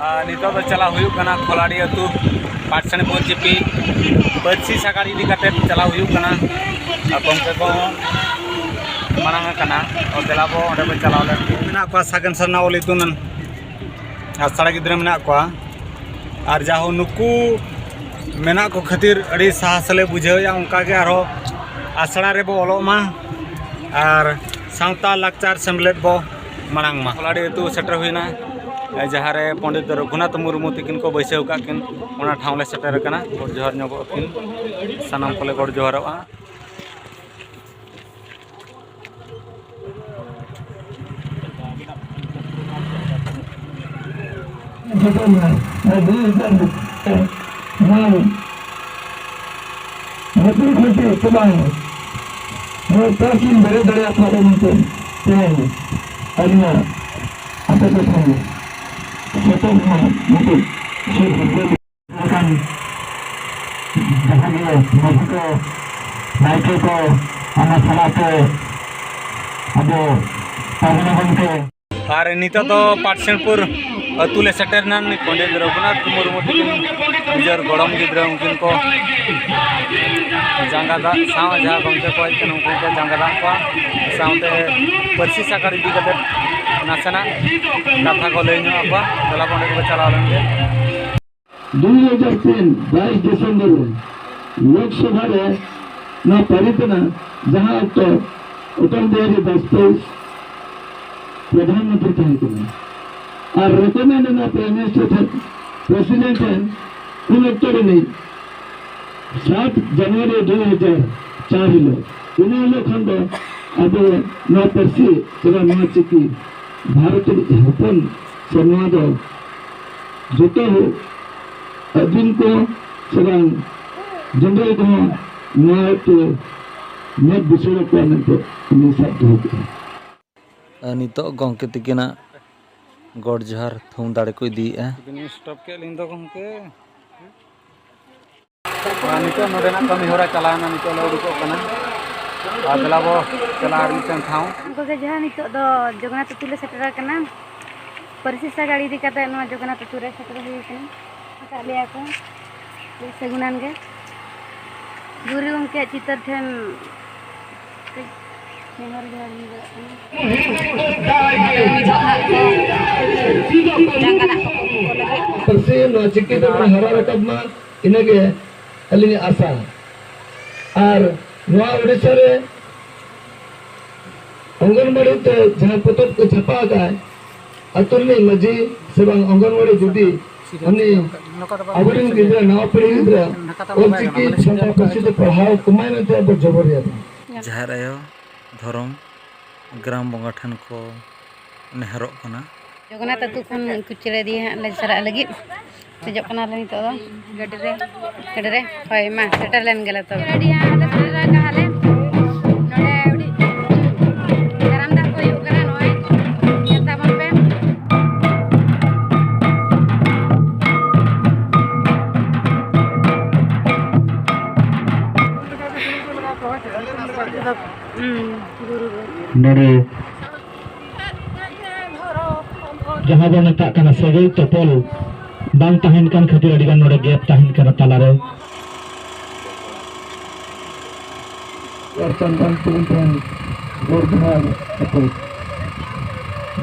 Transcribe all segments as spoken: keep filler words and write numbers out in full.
ᱟᱨ ᱱᱤᱛᱚᱜ ᱫᱚ ᱪᱟᱞᱟᱣ ᱦᱩᱭᱩᱜ ᱠᱟᱱᱟ ᱠᱷᱚᱞᱟᱰᱤ ᱟᱹᱛᱩ ᱯᱟᱴᱥᱟᱱᱤᱯᱩᱨ ᱡᱤᱯᱤ ᱯᱟᱹᱨᱥᱤ ᱥᱟᱜᱟᱲ ᱤᱫᱤ ᱠᱟᱛᱮ ᱪᱟᱞᱟᱣ ᱦᱩᱭᱩᱜ ᱠᱟᱱᱟ᱾ ᱟᱨ ᱜᱚᱢᱠᱮ ᱠᱚ ᱢᱟᱲᱟᱝ ᱟᱠᱟᱱᱟ᱾ ᱚ, ᱫᱮᱞᱟ ᱵᱚ ᱚᱸᱰᱮ ᱵᱚ ᱪᱟᱞᱟᱣ ᱞᱮᱱ ᱜᱮ᱾ ᱢᱮᱱᱟᱜ ᱠᱚᱣᱟ ᱥᱟᱜᱮᱱ ᱥᱟᱨᱱᱟ ᱚᱞ ᱤᱛᱩᱱ ᱟᱥᱲᱟ ᱜᱤᱫᱽᱨᱟᱹ ᱢᱮᱱᱟᱜ ᱠᱚᱣᱟ᱾ ᱟᱨ ᱡᱟᱦᱳ ᱱᱩᱠᱩ ᱢᱮᱱᱟᱜ ᱠᱚ ᱠᱷᱟᱹᱛᱤᱨ ᱟᱹᱰᱤ ᱥᱟᱦᱟᱥ ᱞᱮ ᱵᱩᱡᱷᱟᱹᱣᱮᱫᱼᱟ᱾ ᱚᱱᱠᱟᱜᱮ ᱟᱨᱦᱚᱸ ᱟᱥᱲᱟ ᱨᱮᱵᱚ ᱚᱞᱚᱜ ᱢᱟ ᱟᱨ ᱥᱟᱶᱛᱟ ᱞᱟᱠᱪᱟᱨ ᱥᱮᱢᱞᱮᱫ ᱵᱚ ᱢᱟᱲᱟᱝ ᱢᱟ᱾ ᱠᱷᱚᱞᱟᱰᱤ ᱟᱹᱛᱩ ᱥᱮᱴᱮᱨ ᱦᱩᱭᱱᱟ, ᱡᱟᱦᱟᱸ ᱨᱮ ᱯᱚᱸᱰᱤᱛ ᱨᱚᱜᱷᱩᱱᱟᱛᱷ ᱢᱩᱨᱢᱩ ᱛᱤᱠᱤᱱ ᱠᱚ ᱵᱟᱹᱭᱥᱟᱹᱣ ᱟᱠᱟᱫ ᱠᱤᱱ, ᱚᱱᱟ ᱴᱷᱟᱶ ᱞᱮ ᱥᱮᱴᱮᱨ ᱟᱠᱟᱱᱟ᱾ ᱜᱚᱰ ᱡᱚᱦᱟᱨ ᱧᱚᱜᱚᱜ ᱟᱹᱠᱤᱱ, ᱥᱟᱱᱟᱢ ᱠᱚᱞᱮ ᱜᱚᱰ ᱡᱚᱦᱟᱨᱚᱜᱼᱟ᱾ ᱡᱚᱛᱚᱱᱟ, ᱟᱹᱰᱤ ᱜᱟᱱ ᱱᱚᱣᱟ ᱱᱩᱠᱨᱤ ᱠᱷᱩᱱᱴᱤ ᱥᱮ ᱵᱟᱝ, ᱱᱚᱣᱟ ᱪᱟᱥ ᱤᱧ ᱵᱮᱨᱮᱫ ᱫᱟᱲᱮᱭᱟᱜ ᱠᱟᱱᱟ ᱢᱮᱱᱛᱮ ᱛᱮᱦᱮᱧ ᱟᱹᱞᱤᱧᱟᱜ ᱟᱯᱮ ᱠᱚᱴᱷᱮᱱ ᱥᱮᱴᱮᱨ ᱨᱮᱱᱟᱜ ᱢᱤᱫᱴᱤᱡ ᱥᱩᱨ ᱦᱩᱨᱜᱟᱹᱞ ᱟᱠᱟᱱ ᱡᱟᱦᱟᱸ ᱜᱮ ᱢᱟᱹᱡᱷᱤ ᱠᱚ, ᱱᱟᱭᱠᱮ ᱠᱚ, ᱚᱱᱟ ᱥᱟᱞᱟᱜ ᱛᱮ ᱟᱵᱚ ᱯᱟᱨᱜᱟᱱᱟ ᱜᱚᱢᱠᱮ ᱟᱨ ᱱᱤᱛᱚᱜ ᱫᱚ ᱯᱟᱴᱥᱮᱱᱯᱩᱨ ᱟᱹᱛᱩ ᱞᱮ ᱥᱮᱴᱮᱨ ᱮᱱᱟ᱾ ᱯᱚᱸᱰᱤᱛ ᱨᱚᱜᱷᱩᱱᱟᱛᱷ ᱢᱩᱨᱢᱩ ᱛᱟᱹᱠᱤᱱ ᱱᱤᱡᱮᱨ ᱜᱚᱲᱚᱢ ᱜᱤᱫᱽᱨᱟᱹ ᱩᱱᱠᱤᱱ ᱠᱚ ᱡᱟᱸᱜᱟ ᱫᱟᱜ ᱥᱟᱶ ᱡᱟᱦᱟᱸ ᱜᱚᱢᱠᱮ ᱠᱚ ᱦᱮᱡ ᱠᱟᱱᱟ ᱩᱱᱠᱩ ᱠᱚ ᱡᱟᱸᱜᱟ ᱫᱟᱜ ᱠᱚᱣᱟ᱾ ᱥᱟᱶᱛᱮ ᱯᱟᱹᱨᱥᱤ ᱥᱟᱜᱟᱲ ᱤᱫᱤ ᱠᱟᱛᱮ ᱱᱟᱥᱮᱱᱟᱜ ᱠᱟᱛᱷᱟ ᱠᱚ ᱞᱟᱹᱭ ᱧᱚᱜ ᱟᱠᱚᱣᱟ᱾ ᱫᱮᱞᱟ ᱵᱚᱱ ᱚᱸᱰᱮ ᱜᱮᱵᱚ ᱪᱟᱞᱟᱣ ᱞᱮᱱ ᱜᱮ᱾ ᱫᱩᱭ ᱦᱟᱡᱟᱨ ᱛᱤᱱ ᱵᱟᱭᱤᱥ ᱰᱤᱥᱮᱢᱵᱚᱨ ᱨᱮ ᱞᱳᱠᱥᱚᱵᱷᱟ ᱨᱮ ᱱᱚᱣᱟ ᱯᱟᱹᱨᱤᱛ ᱮᱱᱟ, ᱡᱟᱦᱟᱸ ᱚᱠᱛᱚ ᱚᱴᱚᱞ ᱵᱤᱦᱟᱨᱤ ᱵᱟᱡᱽᱯᱮᱭᱤ ᱯᱨᱚᱫᱷᱟᱱ ᱢᱚᱱᱛᱨᱤ ᱛᱟᱦᱮᱸ ᱠᱟᱱᱟ ᱟᱨ ᱨᱮᱠᱚᱢᱮᱱᱰ ᱮᱱᱟ ᱯᱨᱟᱭᱤᱢ ᱢᱤᱱᱤᱥᱴᱟᱨ ᱴᱷᱮᱱ, ᱯᱨᱮᱥᱤᱰᱮᱱᱴ ᱴᱷᱮᱱ᱾ ᱩᱱ ᱚᱠᱛᱚ ᱨᱤᱱᱤᱡ ᱥᱟᱛ ᱡᱟᱱᱩᱣᱟᱨᱤ ᱫᱩ ᱦᱟᱡᱟᱨ ᱪᱟᱨ ᱦᱤᱞᱳᱜ, ᱤᱱᱟᱹ ᱦᱤᱞᱳᱜ ᱠᱷᱚᱱ ᱫᱚ ᱟᱵᱚ ᱱᱚᱣᱟ ᱯᱟᱹᱨᱥᱤ ᱥᱮ ᱱᱚᱣᱟ ᱪᱤᱠᱤ ᱵᱷᱟᱨᱚᱛ ᱨᱤᱱᱤᱡ ᱦᱚᱯᱚᱱ ᱥᱮ ᱱᱚᱣᱟ ᱫᱚ ᱡᱚᱛᱚ ᱟᱹᱫᱤᱢ ᱠᱚ ᱥᱮ ᱵᱟᱝ ᱡᱮᱱᱫᱨᱟᱞ ᱠᱚᱦᱚᱸ ᱱᱚᱣᱟ ᱛᱮ ᱢᱮᱫ ᱵᱩᱥᱟᱹᱲ ᱟᱠᱚᱣᱟ ᱢᱮᱱᱛᱮ ᱩᱱᱤ ᱥᱟᱵ ᱫᱚᱦᱚ ᱠᱮᱫᱼᱟ᱾ ᱟᱨ ᱱᱤᱛᱚᱜ ᱜᱚᱢᱠᱮ ᱛᱤᱠᱤᱱᱟᱜ ᱜᱚᱰ ᱡᱚᱦᱟᱨ ᱛᱷᱩᱢ ᱫᱟᱲᱮ ᱠᱚ ᱤᱫᱤᱭᱮᱫᱼᱟ᱾ ᱥᱴᱚᱯ ᱠᱮᱫ ᱞᱤᱧ ᱫᱚ ᱜᱚᱢᱠᱮ᱾ ᱟᱨ ᱱᱤᱛᱚᱜ ᱱᱚᱰᱮᱱᱟᱜ ᱠᱟᱹᱢᱤ ᱦᱚᱨᱟ ᱪᱟᱞᱟᱣᱮᱱᱟ, ᱱᱤᱛᱚᱜ ᱞᱮ ᱩᱰᱩᱠᱚᱜ ᱠᱟᱱᱟ᱾ ᱟᱨ ᱫᱮᱞᱟ ᱵᱚ ᱪᱟᱞᱟᱜᱼᱟ ᱟᱨ ᱢᱤᱫᱴᱮᱱ ᱴᱷᱟᱶ᱾ ᱜᱚᱢᱠᱮ ᱡᱚᱦᱟᱨ, ᱱᱤᱛᱚᱜ ᱫᱚ ᱡᱚᱜᱚᱱᱱᱟᱛᱷ ᱟᱹᱛᱩ ᱞᱮ ᱥᱮᱴᱮᱨ ᱟᱠᱟᱱᱟ᱾ ᱯᱟᱹᱨᱥᱤ ᱥᱟᱜᱟᱲ ᱤᱫᱤ ᱠᱟᱛᱮ ᱱᱚᱣᱟ ᱡᱚᱜᱚᱱᱱᱟᱛᱷ ᱟᱹᱛᱩ ᱨᱮ ᱥᱮᱴᱮᱨ ᱦᱩᱭ ᱟᱠᱟᱱᱟ᱾ ᱟᱠᱟᱫ ᱞᱮᱭᱟ ᱠᱚ, ᱟᱹᱰᱤ ᱥᱟᱹᱜᱩᱱᱟᱱ ᱜᱮ᱾ ᱜᱩᱨᱩ ᱜᱚᱢᱠᱮᱭᱟᱜ ᱪᱤᱛᱟᱹᱨ ᱴᱷᱮᱱ ᱠᱟᱹᱡ ᱱᱮᱦᱚᱨ ᱡᱚᱦᱟᱨ ᱦᱩᱭ ᱵᱟᱲᱟᱜ ᱠᱟᱱᱟ᱾ ᱯᱟᱹᱨᱥᱤ ᱱᱚᱣᱟ ᱪᱤᱠᱤ ᱛᱮᱵᱚᱱ ᱦᱟᱨᱟ ᱨᱟᱠᱟᱵ ᱢᱟ, ᱤᱱᱟᱹᱜᱮ ᱟᱹᱞᱤᱧᱟᱜ ᱟᱥᱟ᱾ ᱟᱨ ᱱᱚᱣᱟ ᱳᱰᱤᱥᱟ ᱨᱮ ᱚᱝᱜᱚᱱᱵᱟᱲᱤ ᱛᱮ ᱡᱟᱦᱟᱸ ᱯᱚᱛᱚᱵ ᱠᱚ ᱪᱷᱟᱯᱟ ᱟᱠᱟᱫ, ᱟᱹᱛᱩ ᱨᱤᱱᱤᱡ ᱢᱟᱹᱡᱷᱤ ᱥᱮ ᱵᱟᱝ ᱚᱝᱜᱚᱱᱵᱟᱲᱤ ᱡᱩᱫᱤ ᱩᱱᱤ ᱟᱵᱚᱨᱮᱱ ᱜᱤᱫᱽᱨᱟᱹ, ᱱᱟᱣᱟ ᱯᱤᱲᱦᱤ ᱜᱤᱫᱽᱨᱟᱹ ᱚᱞᱪᱤᱠᱤ ᱥᱟᱱᱛᱟᱲ ᱯᱟᱹᱨᱥᱤ ᱛᱮ ᱯᱟᱲᱦᱟᱣ ᱠᱚᱢᱟᱭ ᱢᱮᱱᱛᱮ ᱟᱵᱚ ᱡᱚᱵᱚᱨ ᱨᱮᱭᱟ ᱵᱚᱱ᱾ ᱡᱟᱦᱮᱨ ᱟᱭᱳ ᱫᱷᱚᱨᱚᱢ ᱜᱨᱟᱢ ᱵᱚᱸᱜᱟ ᱴᱷᱮᱱ ᱠᱚ ᱱᱮᱦᱚᱨᱚᱜ ᱠᱟᱱᱟ᱾ ᱡᱚᱜᱚᱱᱱᱟᱛᱷ ᱟᱹᱛᱩ ᱠᱷᱚᱱ ᱩᱱᱠᱩ ᱪᱮᱬᱮ ᱫᱤᱭᱮ ᱦᱟᱸᱜ ᱞᱮ ᱪᱟᱞᱟᱜ ᱞᱟᱹᱜᱤᱫ᱾ ᱫᱮᱡᱚᱜ ᱠᱟᱱᱟᱞᱮ ᱱᱤᱛᱚᱜ ᱫᱚ ᱜᱟᱹᱰᱤ ᱨᱮ᱾ ᱜᱟᱹᱰᱤ ᱨᱮ? ᱦᱳᱭ, ᱢᱟ, ᱥᱮᱴᱮᱨ ᱞᱮᱱ ᱜᱮᱞᱮ ᱛᱚᱵᱮ᱾ ᱟᱹᱰᱤ ᱟᱸᱴ ᱞᱮ ᱥᱮᱴᱮᱨ ᱟᱠᱟᱱᱟᱞᱮ᱾ ᱱᱚᱰᱮ ᱟᱹᱰᱤ ᱠᱟᱨᱟᱢ ᱫᱟᱜ ᱠᱚ ᱦᱩᱭᱩᱜ ᱠᱟᱱᱟ, ᱱᱚᱜᱼᱚᱭ ᱧᱮᱞ ᱛᱟᱵᱚᱱ ᱯᱮ᱾ ᱦᱩᱸ, ᱵᱩᱨᱩ ᱨᱮ᱾ ᱱᱚᱰᱮ ᱡᱟᱦᱟᱸ ᱵᱚᱱ ᱢᱮᱛᱟᱜ ᱠᱟᱱᱟ ᱥᱟᱹᱜᱟᱹᱭ ᱛᱚᱯᱚᱞ ᱵᱟᱝ ᱛᱟᱦᱮᱱ ᱠᱟᱱ ᱠᱷᱟᱹᱛᱤᱨ ᱟᱹᱰᱤᱜᱟᱱ ᱱᱚᱰᱮ gap ᱛᱟᱦᱮᱱ ᱠᱟᱱᱟ ᱛᱟᱞᱟᱨᱮ᱾ ᱟᱨ ᱪᱟᱸᱫᱟᱱ ᱠᱚ ᱴᱷᱮᱱ ᱜᱚᱰ ᱡᱚᱦᱟᱨ ᱠᱟᱛᱮ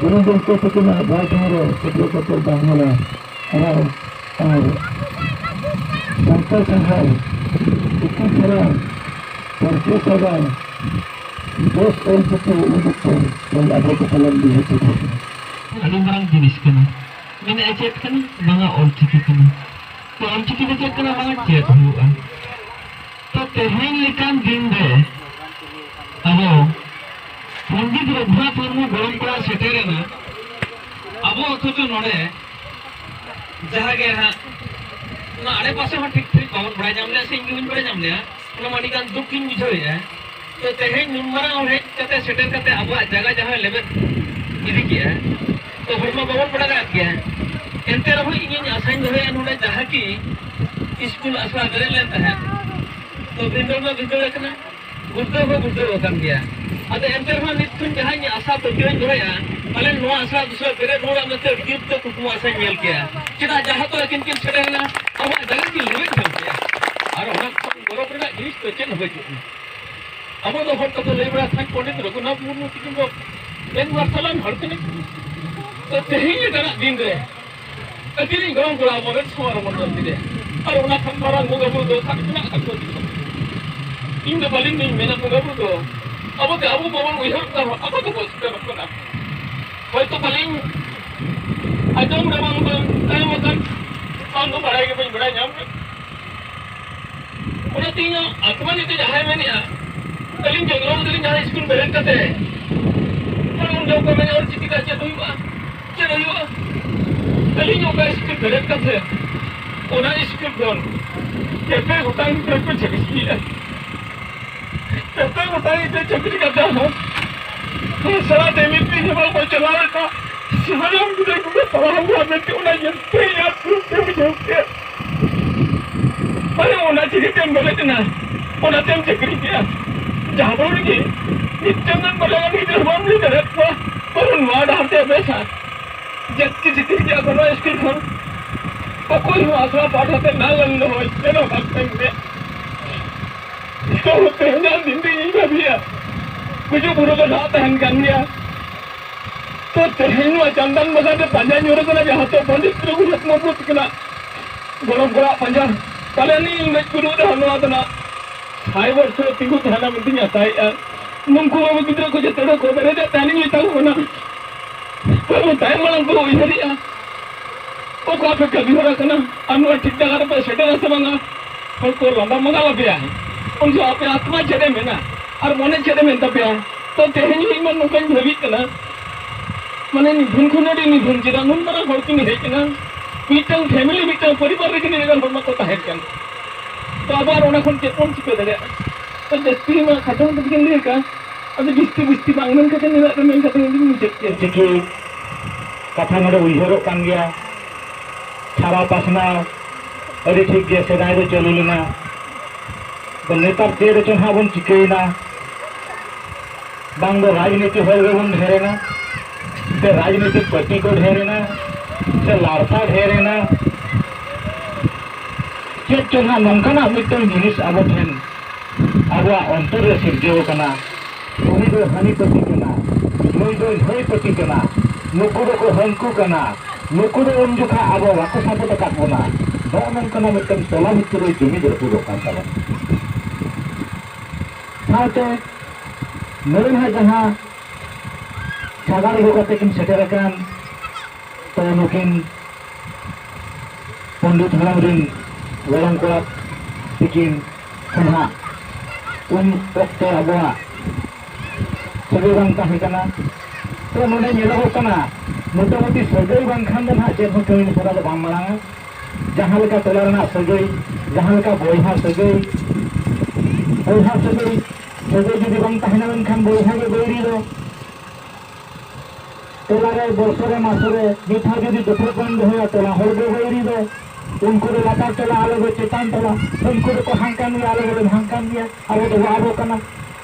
ᱜᱩᱨᱩ ᱜᱚᱢᱠᱮ ᱛᱟᱹᱠᱤᱱᱟᱜ ᱵᱟᱭ ᱴᱷᱟᱶ ᱨᱮ ᱥᱮᱴᱮᱨ ᱠᱟᱛᱮ ᱵᱟᱝ ᱦᱚᱲᱟ ᱟᱨ, ᱟᱨ ᱥᱟᱱᱛᱟᱲ ᱥᱟᱱᱛᱟᱲ ᱯᱩᱛᱷᱤ ᱥᱮᱬᱟ ᱯᱟᱹᱨᱥᱤ ᱥᱟᱜᱟᱲ ᱵᱮᱥ ᱚᱞ ᱪᱤᱠᱤ ᱤᱫᱤ ᱠᱟᱛᱮ ᱟᱵᱚ ᱠᱚ ᱛᱟᱞᱟᱨᱮ ᱱᱤᱦᱟᱹᱛ ᱡᱚᱨᱩᱨ᱾ ᱟᱹᱰᱤ ᱢᱟᱨᱟᱝ ᱡᱤᱱᱤᱥ ᱠᱟᱱᱟ᱾ ᱢᱮᱱᱮᱫᱼᱟ ᱪᱮᱫ ᱠᱟᱱᱟ? ᱵᱟᱝᱟ, ᱚᱞ ᱪᱤᱠᱤ ᱠᱟᱱᱟ᱾ ᱛᱚ ᱚᱞ ᱪᱤᱠᱤ ᱫᱚ ᱪᱮᱫ ᱠᱟᱱᱟ? ᱵᱟᱝᱟ, ᱪᱮᱫ ᱦᱩᱭᱩᱜᱼᱟ? ᱛᱚ ᱛᱮᱦᱮᱧ ᱞᱮᱠᱟᱱ ᱫᱤᱱ ᱨᱮ ᱟᱵᱚ ᱯᱚᱱᱰᱤᱛ ᱨᱚᱜᱷᱩᱱᱟᱛᱷ ᱢᱩᱨᱢᱩ ᱜᱚᱲᱚᱢ ᱠᱚᱲᱟ ᱥᱮᱴᱮᱨᱮᱱᱟ᱾ ᱟᱵᱚ ᱚᱛᱷᱚᱪᱚ ᱱᱚᱰᱮ ᱡᱟᱦᱟᱸ ᱜᱮ ᱦᱟᱸᱜ ᱚᱱᱟ ᱟᱲᱮᱯᱟᱥᱮ ᱦᱚᱸ ᱴᱷᱤᱠ ᱴᱷᱤᱠ ᱵᱟᱵᱚᱱ ᱵᱟᱲᱟᱭ ᱧᱟᱢ ᱞᱮᱜᱼᱟ, ᱥᱮ ᱤᱧ ᱜᱮ ᱵᱟᱹᱧ ᱵᱟᱲᱟᱭ ᱧᱟᱢ ᱞᱮᱜᱼᱟ᱾ ᱚᱱᱟ ᱢᱟ ᱟᱹᱰᱤ ᱜᱟᱱ ᱫᱩᱠ ᱜᱤᱧ ᱵᱩᱡᱷᱟᱹᱣᱮᱫᱼᱟ᱾ ᱛᱚ ᱛᱮᱦᱮᱧ ᱱᱩᱱ ᱢᱟᱨᱟᱝ ᱦᱚᱲ ᱦᱮᱡ ᱠᱟᱛᱮ ᱥᱮᱴᱮᱨ ᱠᱟᱛᱮ ᱟᱵᱚᱣᱟᱜ ᱡᱟᱭᱜᱟ ᱡᱟᱦᱟᱸᱭ ᱞᱮᱵᱮᱫ ᱤᱫᱤ ᱠᱮᱜᱼᱟ, ᱛᱚ ᱦᱚᱲ ᱢᱟ ᱵᱟᱵᱚᱱ ᱵᱟᱲᱟᱭ ᱫᱟᱲᱮᱭᱟᱜ ᱜᱮᱭᱟ᱾ ᱮᱱᱛᱮ ᱨᱮᱦᱚᱸ ᱤᱧᱤᱧ ᱟᱥᱟᱧ ᱫᱚᱦᱚᱭᱟ ᱱᱚᱰᱮ ᱡᱟᱦᱟᱸ ᱠᱤ ᱥᱠᱩᱞ ᱟᱥᱲᱟ ᱵᱮᱨᱮᱫ ᱞᱮᱱ ᱛᱟᱦᱮᱸᱫ, ᱛᱚ ᱵᱷᱤᱸᱫᱟᱹᱲ ᱢᱟ ᱵᱷᱤᱸᱫᱟᱹᱲ ᱟᱠᱟᱱᱟ, ᱜᱩᱲᱫᱟᱹᱣ ᱦᱚᱸ ᱜᱩᱲᱫᱟᱹᱣ ᱟᱠᱟᱱ ᱜᱮᱭᱟ᱾ ᱟᱫᱚ ᱮᱱᱛᱮ ᱨᱮᱦᱚᱸ ᱱᱤᱛ ᱠᱷᱚᱱ ᱡᱟᱦᱟᱸ ᱤᱧ ᱟᱥᱟ ᱯᱟᱹᱛᱭᱟᱹᱣ ᱤᱧ ᱫᱚᱦᱚᱭᱟ, ᱯᱟᱞᱮᱱ ᱱᱚᱣᱟ ᱟᱥᱲᱟ ᱫᱚ ᱵᱮᱨᱮᱫ ᱨᱩᱣᱟᱹᱲᱚᱜ ᱢᱮᱱᱛᱮ ᱟᱹᱰᱤ ᱡᱳᱨ ᱛᱮ ᱠᱩᱠᱢᱩ ᱟᱥᱟᱧ ᱧᱮᱞ ᱠᱮᱭᱟ᱾ ᱪᱮᱫᱟᱜ ᱡᱟᱦᱟᱸ ᱛᱚ ᱟᱹᱠᱤᱱ ᱠᱤᱱ ᱥᱮᱴᱮᱨ ᱮᱱᱟ, ᱟᱵᱚᱣᱟᱜ ᱡᱟᱸᱜᱟ ᱠᱤᱱ ᱞᱮᱵᱮᱫ ᱡᱚᱝ ᱠᱮᱭᱟ᱾ ᱟᱨ ᱚᱱᱟ ᱠᱷᱚᱱ ᱜᱚᱨᱚᱵᱽ ᱨᱮᱱᱟᱜ ᱡᱤᱱᱤᱥ ᱫᱚ ᱪᱮᱫ ᱦᱚᱸ ᱵᱟᱹᱪᱩᱜ ᱟᱱᱟ᱾ ᱟᱵᱚ ᱫᱚ ᱦᱚᱲ ᱠᱚᱠᱚ ᱞᱟᱹᱭ ᱵᱟᱲᱟ ᱛᱟᱦᱮᱸᱫ, ᱯᱚᱱᱰᱤᱛ ᱨᱚᱜᱷᱩᱱᱟᱛᱷ ᱢᱩᱨᱢᱩ ᱛᱤᱠᱤᱱ ᱫᱚ ᱢᱮᱫ ᱢᱟᱨᱥᱟᱞᱟᱱ ᱦᱚᱲ ᱠᱟᱱᱟᱭ᱾ ᱛᱚ ᱛᱮᱦᱮᱧ ᱞᱮᱠᱟᱱᱟᱜ ᱫᱤᱱ ᱨᱮ ᱟᱹᱠᱤᱱᱤᱡ ᱜᱚᱲᱚᱢ ᱠᱚᱲᱟ ᱟᱵᱚᱨᱮᱱ ᱥᱚᱢᱟᱡᱽ ᱨᱮᱵᱚᱱ ᱫᱚᱨ ᱠᱮᱫᱮᱭᱟ᱾ ᱟᱨ ᱚᱱᱟ ᱠᱷᱚᱱ ᱢᱟᱨᱟᱝ ᱵᱚᱸᱜᱟ ᱵᱩᱨᱩ ᱫᱚ ᱚᱠᱟ ᱨᱮ ᱢᱮᱱᱟᱜ ᱟᱠᱟᱫ ᱠᱚᱣᱟ? ᱤᱧ ᱫᱚ ᱵᱟᱹᱞᱤᱧ ᱞᱤᱧ ᱢᱮᱱᱟ, ᱵᱚᱸᱜᱟ ᱵᱩᱨᱩ ᱫᱚ ᱟᱵᱚ ᱛᱮ ᱟᱵᱚ ᱵᱟᱵᱚᱱ ᱩᱭᱦᱟᱹᱨ ᱠᱚᱣᱟ, ᱟᱠᱚ ᱛᱮᱠᱚ ᱥᱮᱴᱮᱨᱚᱜ ᱠᱟᱱᱟ᱾ ᱦᱚᱭᱛᱳ ᱯᱟᱞᱮᱧ ᱟᱸᱡᱚᱢ ᱨᱮ ᱵᱟᱝ ᱫᱚ ᱛᱟᱭᱚᱢ ᱟᱠᱟᱱ, ᱵᱟᱝ ᱫᱚ ᱵᱟᱲᱟᱭ ᱜᱮ ᱵᱟᱹᱧ ᱵᱟᱲᱟᱭ ᱧᱟᱢ ᱠᱮᱫ᱾ ᱚᱱᱟᱛᱮ ᱤᱧᱟᱹᱜ ᱟᱛᱢᱟ ᱱᱤᱛᱚᱜ ᱡᱟᱦᱟᱸᱭ ᱢᱮᱱᱮᱜᱼᱟ, ᱟᱹᱞᱤᱧ ᱡᱚᱝᱜᱚᱞ ᱨᱮᱞᱤᱧ ᱡᱟᱦᱟᱸ ᱥᱠᱩᱞ ᱵᱮᱨᱮᱫ ᱠᱟᱛᱮ, ᱚᱱᱟ ᱩᱱ ᱡᱚᱦᱚᱜ ᱠᱚ ᱢᱮᱱᱟ, "ᱚᱞ ᱪᱤᱠᱤ ᱠᱟ ᱪᱮᱫ ᱦᱩᱭᱩᱜᱼᱟ? ᱪᱮᱫ ᱦᱩᱭᱩᱜᱼᱟ?" ᱟᱹᱞᱤᱧ ᱚᱠᱟ ᱥᱠᱩᱞ ᱵᱮᱨᱮᱫ ᱠᱟᱛᱮ, ᱚᱱᱟ ᱥᱠᱩᱞ ᱠᱷᱚᱱ ᱡᱚᱛᱚ ᱜᱚᱴᱟᱝ ᱜᱤᱫᱽᱨᱟᱹ ᱠᱚ ᱪᱟᱹᱠᱨᱤ ᱠᱮᱜᱼᱟ᱾ ᱡᱚᱛᱚ ᱜᱚᱴᱟᱝ ᱜᱤᱫᱽᱨᱟᱹ ᱪᱟᱹᱠᱨᱤ ᱠᱟᱛᱮ ᱦᱚᱸ ᱥᱟᱨᱟ ᱫᱤᱱ ᱢᱤᱫ ᱫᱤᱱ ᱦᱚᱸ ᱵᱟᱠᱚ ᱪᱟᱞᱟᱣ ᱞᱮᱱᱟ᱾ ᱥᱟᱱᱟᱢ ᱜᱤᱫᱽᱨᱟᱹ ᱠᱚᱠᱚ ᱯᱟᱲᱦᱟᱣ ᱠᱚᱣᱟ ᱢᱮᱱᱛᱮ ᱚᱱᱟ ᱧᱮᱞ ᱛᱮ ᱤᱧ ᱟᱹᱰᱤ ᱨᱟᱹᱥᱠᱟᱹᱧ ᱵᱩᱡᱷᱟᱹᱣ ᱠᱮᱫ᱾ ᱢᱟᱱᱮ ᱚᱱᱟ ᱪᱤᱠᱟᱹᱛᱮᱢ ᱵᱮᱨᱮᱫ ᱮᱱᱟ, ᱚᱱᱟᱛᱮᱢ ᱪᱟᱹᱠᱨᱤ ᱠᱮᱜᱼᱟ᱾ ᱡᱟᱦᱟᱸ ᱨᱮᱜᱮ ᱢᱤᱫᱴᱟᱝ ᱜᱟᱱ ᱵᱟᱨᱭᱟ ᱜᱟᱱ ᱜᱤᱫᱽᱨᱟᱹ ᱵᱟᱢ ᱞᱟᱹᱭ ᱫᱟᱲᱮᱭᱟᱜ ᱠᱚᱣᱟ, ᱵᱟᱹᱵᱩ ᱱᱚᱣᱟ ᱰᱟᱦᱟᱨ ᱛᱮ ᱵᱮᱥᱟ᱾ ᱡᱟᱹᱛᱤ ᱪᱤᱛᱤᱨ ᱜᱮᱭᱟ ᱠᱚ ᱱᱚᱣᱟ ᱥᱠᱩᱞ ᱠᱷᱚᱱ᱾ ᱚᱠᱚᱭ ᱦᱚᱸ ᱟᱥᱲᱟ ᱯᱟᱦᱴᱟ ᱛᱮ ᱱᱟ ᱞᱟᱹᱜᱤᱫ ᱫᱚ ᱦᱚᱭ ᱪᱮᱫ ᱦᱚᱸ ᱵᱟᱝ ᱛᱟᱦᱮᱱ ᱜᱮ᱾ ᱛᱚ ᱛᱮᱦᱮᱧᱟᱜ ᱫᱤᱱ ᱫᱚ ᱤᱧ ᱵᱷᱟᱹᱵᱤᱭᱟ, ᱜᱩᱡᱩᱜ ᱵᱩᱨᱩ ᱫᱚ ᱱᱟᱦᱟᱜ ᱛᱟᱦᱮᱱ ᱠᱟᱱ ᱜᱮᱭᱟ᱾ ᱛᱚ ᱛᱮᱦᱮᱧ ᱱᱚᱣᱟ ᱪᱟᱱᱫᱟᱱ ᱵᱟᱡᱟᱨ ᱨᱮ ᱯᱟᱸᱡᱟ ᱧᱩᱨ ᱟᱠᱟᱱᱟ, ᱡᱟᱦᱟᱸ ᱫᱚ ᱯᱚᱱᱰᱤᱛ ᱨᱚᱜᱷᱩᱱᱟᱛᱷ ᱢᱩᱨᱢᱩ ᱛᱟᱹᱠᱤᱱᱟᱜ ᱜᱚᱲᱚᱢ ᱠᱚᱲᱟ ᱯᱟᱸᱡᱟ᱾ ᱯᱟᱞᱮᱱ ᱤᱧ ᱞᱟᱹᱡ ᱜᱩᱰᱩ ᱨᱮᱦᱚᱸ ᱱᱚᱣᱟ ᱫᱚ ᱱᱟᱜ ᱥᱟᱭ ᱵᱚᱨᱥᱚ ᱛᱤᱸᱜᱩ ᱛᱟᱦᱮᱱᱟ ᱢᱮᱱᱛᱮᱧ ᱟᱥᱟᱭᱮᱫᱼᱟ᱾ ᱱᱩᱠᱩ ᱵᱟᱹᱵᱩ ᱜᱤᱫᱽᱨᱟᱹ ᱠᱚ ᱡᱚᱛᱚ ᱦᱚᱲ ᱠᱚ ᱵᱮᱨᱮᱫᱮᱫ ᱛᱟᱦᱮᱱᱤᱧ ᱢᱮᱛᱟ ᱠᱚ ᱠᱟᱱᱟ, ᱵᱟᱹᱵᱩ ᱛᱟᱭᱚᱢ ᱢᱟᱲᱟᱝ ᱠᱚ ᱩᱭᱦᱟᱹᱨᱮᱜᱼᱟ᱾ ᱚᱠᱟ ᱯᱮ ᱠᱟᱹᱢᱤ ᱦᱚᱨᱟ ᱠᱟᱱᱟ? ᱟᱨ ᱱᱚᱣᱟ ᱴᱷᱤᱠ ᱡᱟᱭᱜᱟ ᱨᱮᱯᱮ ᱥᱮᱴᱮᱨᱟ ᱥᱮ ᱵᱟᱝᱟ? ᱦᱚᱲ ᱠᱚ ᱞᱟᱸᱫᱟ ᱢᱟᱸᱫᱟ ᱟᱯᱮᱭᱟ᱾ ᱩᱱ ᱡᱚᱠᱷᱚᱱ ᱟᱯᱮ ᱟᱛᱢᱟ ᱪᱮᱫ ᱮ ᱢᱮᱱᱟ ᱟᱨ ᱢᱚᱱᱮ ᱪᱮᱫ ᱮ ᱢᱮᱱ ᱛᱟᱯᱮᱭᱟ? ᱛᱚ ᱛᱮᱦᱮᱧ ᱤᱧ ᱢᱟ ᱱᱚᱝᱠᱟᱧ ᱵᱷᱟᱹᱵᱤᱜ ᱠᱟᱱᱟ, ᱢᱟᱱᱮ ᱱᱤᱫᱷᱟᱹᱱ ᱠᱷᱚᱱ ᱟᱹᱰᱤ ᱱᱤᱫᱷᱟᱹᱱ, ᱪᱮᱫᱟᱜ ᱱᱩᱱ ᱢᱟᱨᱟᱝ ᱦᱚᱲ ᱠᱤᱱ ᱦᱮᱡ ᱮᱱᱟ? ᱢᱤᱫᱴᱟᱝ ᱯᱷᱮᱢᱮᱞᱤ, ᱢᱤᱫᱴᱟᱝ ᱯᱚᱨᱤᱵᱟᱨ ᱨᱮᱜᱮ ᱱᱤᱱᱟᱹᱜ ᱜᱟᱱ ᱦᱚᱲ ᱢᱟᱠᱚ ᱛᱟᱦᱮᱸ ᱠᱟᱱ᱾ ᱛᱚ ᱟᱵᱚ ᱟᱨ ᱚᱱᱟ ᱠᱷᱚᱱ ᱪᱮᱫ ᱵᱚᱱ ᱪᱤᱠᱟᱹ ᱫᱟᱲᱮᱭᱟᱜᱼᱟ? ᱛᱚ ᱡᱟᱹᱥᱛᱤ ᱢᱟ ᱠᱷᱟᱴᱚ ᱢᱚᱛᱚ ᱛᱮᱜᱮᱧ ᱞᱟᱹᱭ ᱟᱠᱟᱫ, ᱟᱫᱚ ᱡᱟᱹᱥᱛᱤ ᱡᱟᱹᱥᱛᱤ ᱵᱟᱝ ᱢᱮᱱ ᱠᱟᱛᱮ ᱱᱤᱱᱟᱹᱜ ᱨᱮ ᱢᱮᱱ ᱠᱟᱛᱮ ᱤᱧ ᱢᱩᱪᱟᱹᱫ ᱠᱮᱫᱟ᱾ ᱪᱤᱠᱤ ᱠᱟᱛᱷᱟ ᱱᱚᱰᱮ ᱩᱭᱦᱟᱹᱨᱚᱜ ᱠᱟᱱ ᱜᱮᱭᱟ, ᱪᱷᱟᱨᱟᱣ ᱯᱟᱥᱱᱟᱣ ᱟᱹᱰᱤ ᱴᱷᱤᱠ ᱜᱮ ᱥᱮᱫᱟᱭ ᱫᱚ ᱪᱟᱹᱞᱩ ᱞᱮᱱᱟ᱾ ᱟᱫᱚ ᱱᱮᱛᱟᱨ ᱪᱮᱫ ᱨᱮᱪᱚ ᱱᱟᱦᱟᱜ ᱵᱚᱱ ᱪᱤᱠᱟᱹᱭᱮᱱᱟ, ᱵᱟᱝ ᱫᱚ ᱨᱟᱡᱽᱱᱤᱛᱤ ᱦᱚᱲ ᱜᱮᱵᱚᱱ ᱰᱷᱮᱨᱮᱱᱟ, ᱥᱮ ᱨᱟᱡᱽᱱᱤᱛᱤᱠ ᱯᱟᱹᱴᱤ ᱠᱚ ᱰᱷᱮᱨ ᱮᱱᱟ, ᱥᱮ ᱞᱟᱲᱥᱟ ᱰᱷᱮᱨ ᱮᱱᱟ, ᱪᱮᱫ ᱪᱚ ᱱᱟᱦᱟᱜ ᱱᱚᱝᱠᱟᱱᱟᱜ ᱢᱤᱫᱴᱟᱝ ᱡᱤᱱᱤᱥ ᱟᱵᱚ ᱴᱷᱮᱱ, ᱟᱵᱚᱣᱟᱜ ᱚᱱᱛᱚᱨ ᱨᱮ ᱥᱤᱨᱡᱟᱹᱣ ᱟᱠᱟᱱᱟ᱾ ᱩᱱᱤ ᱫᱚ ᱦᱟᱹᱱᱤ ᱯᱟᱹᱴᱤ ᱠᱟᱱᱟ, ᱱᱩᱭ ᱫᱚ ᱱᱷᱟᱹᱭ ᱯᱟᱹᱴᱤ ᱠᱟᱱᱟ, ᱱᱩᱠᱩ ᱫᱚᱠᱚ ᱦᱟᱹᱱᱠᱩ ᱠᱟᱱᱟ, ᱱᱩᱠᱩ ᱫᱚ ᱩᱱ ᱡᱚᱠᱷᱟ ᱟᱵᱚ ᱵᱟᱠᱚ ᱥᱟᱯᱳᱨᱴ ᱟᱠᱟᱫ ᱵᱚᱱᱟ᱾ ᱱᱚᱜᱼᱚ ᱱᱚᱝᱠᱟᱱᱟᱜ ᱢᱤᱫᱴᱟᱝ ᱴᱚᱞᱟ ᱵᱷᱤᱛᱤᱨ ᱨᱮ ᱡᱩᱢᱤᱫ ᱨᱟᱹᱯᱩᱫᱚᱜ ᱠᱟᱱ ᱛᱟᱵᱚᱱᱟ᱾ ᱥᱟᱶᱛᱮ ᱱᱚᱰᱮ ᱱᱟᱦᱟᱜ ᱡᱟᱦᱟᱸ ᱥᱟᱜᱟᱲ ᱟᱹᱜᱩ ᱠᱟᱛᱮ ᱠᱤᱱ ᱥᱮᱴᱮᱨ ᱟᱠᱟᱱ, ᱛᱚ ᱱᱩᱠᱤᱱ ᱯᱚᱱᱰᱤᱛ ᱦᱟᱲᱟᱢ ᱨᱤᱱ ᱜᱚᱲᱚᱢ ᱠᱚᱲᱟ ᱛᱤᱠᱤᱱ ᱠᱷᱚᱱᱟᱜ ᱩᱱ ᱚᱠᱛᱮ ᱟᱵᱚᱣᱟᱜ ᱥᱟᱹᱜᱟᱹᱭ ᱵᱟᱝ ᱛᱟᱦᱮᱸ ᱠᱟᱱᱟ᱾ ᱛᱚ ᱱᱚᱰᱮ ᱧᱮᱞᱚᱜᱚᱜ ᱠᱟᱱᱟ, ᱢᱚᱴᱟᱢᱩᱴᱤ ᱥᱟᱹᱜᱟᱹᱭ ᱵᱟᱝᱠᱷᱟᱱ ᱫᱚ ᱱᱟᱦᱟᱜ ᱪᱮᱫ ᱦᱚᱸ ᱠᱟᱹᱢᱤ ᱦᱚᱨᱟ ᱫᱚ ᱵᱟᱝ ᱢᱟᱲᱟᱝᱟ᱾ ᱡᱟᱦᱟᱸ ᱞᱮᱠᱟ ᱴᱚᱞᱟ ᱨᱮᱱᱟᱜ ᱥᱟᱹᱜᱟᱹᱭ, ᱡᱟᱦᱟᱸ ᱞᱮᱠᱟ ᱵᱚᱭᱦᱟ ᱥᱟᱹᱜᱟᱹᱭ, ᱵᱚᱭᱦᱟ ᱥᱟᱹᱜᱟᱹᱭ, ᱥᱟᱹᱜᱟᱹᱭ ᱡᱩᱫᱤ ᱵᱟᱝ ᱛᱟᱦᱮᱱᱟ, ᱢᱮᱱᱠᱷᱟᱱ ᱵᱚᱭᱦᱟ ᱜᱮ ᱵᱟᱹᱭᱨᱤ ᱫᱚ᱾ ᱴᱚᱞᱟ ᱨᱮ ᱵᱚᱨᱥᱚ ᱨᱮ ᱢᱟᱥᱚ ᱨᱮ ᱢᱤᱫ ᱫᱷᱟᱣ ᱡᱩᱫᱤ ᱫᱩᱯᱲᱩᱵ ᱵᱚᱱ ᱫᱚᱦᱚᱭᱟ, ᱴᱚᱞᱟ ᱦᱚᱲ ᱜᱮ ᱵᱟᱹᱭᱨᱤ ᱫᱚ᱾ ᱩᱱᱠᱩ ᱫᱚ ᱞᱟᱛᱟᱨ ᱴᱚᱞᱟ, ᱟᱞᱮ ᱫᱚ ᱪᱮᱛᱟᱱ ᱴᱚᱞᱟ, ᱩᱱᱠᱩ ᱫᱚᱠᱚ ᱦᱟᱱᱠᱟᱱ ᱜᱮᱭᱟ, ᱟᱞᱮ ᱫᱚᱞᱮ ᱦᱟᱱᱠᱟᱱ ᱜᱮᱭᱟ, ᱟᱵᱚ ᱫᱚ ᱟᱵᱚ ᱠᱟᱱᱟ᱾